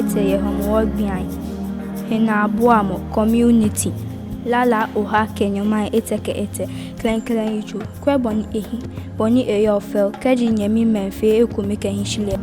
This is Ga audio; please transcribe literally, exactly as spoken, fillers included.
etɛ yɛ Hɔmɔwɔ gbii anɔ. Henaabuamɔ, community. Lala oha kɛ nyɔŋmai etɛ kɛ etɛ. Klɛŋklɛŋ yitso. Kwɛ bɔ ni ehi, bɔ ni eyɔɔ fɛo. Kɛji nyɛmimɛi fee ekome kɛhi shi lɛ,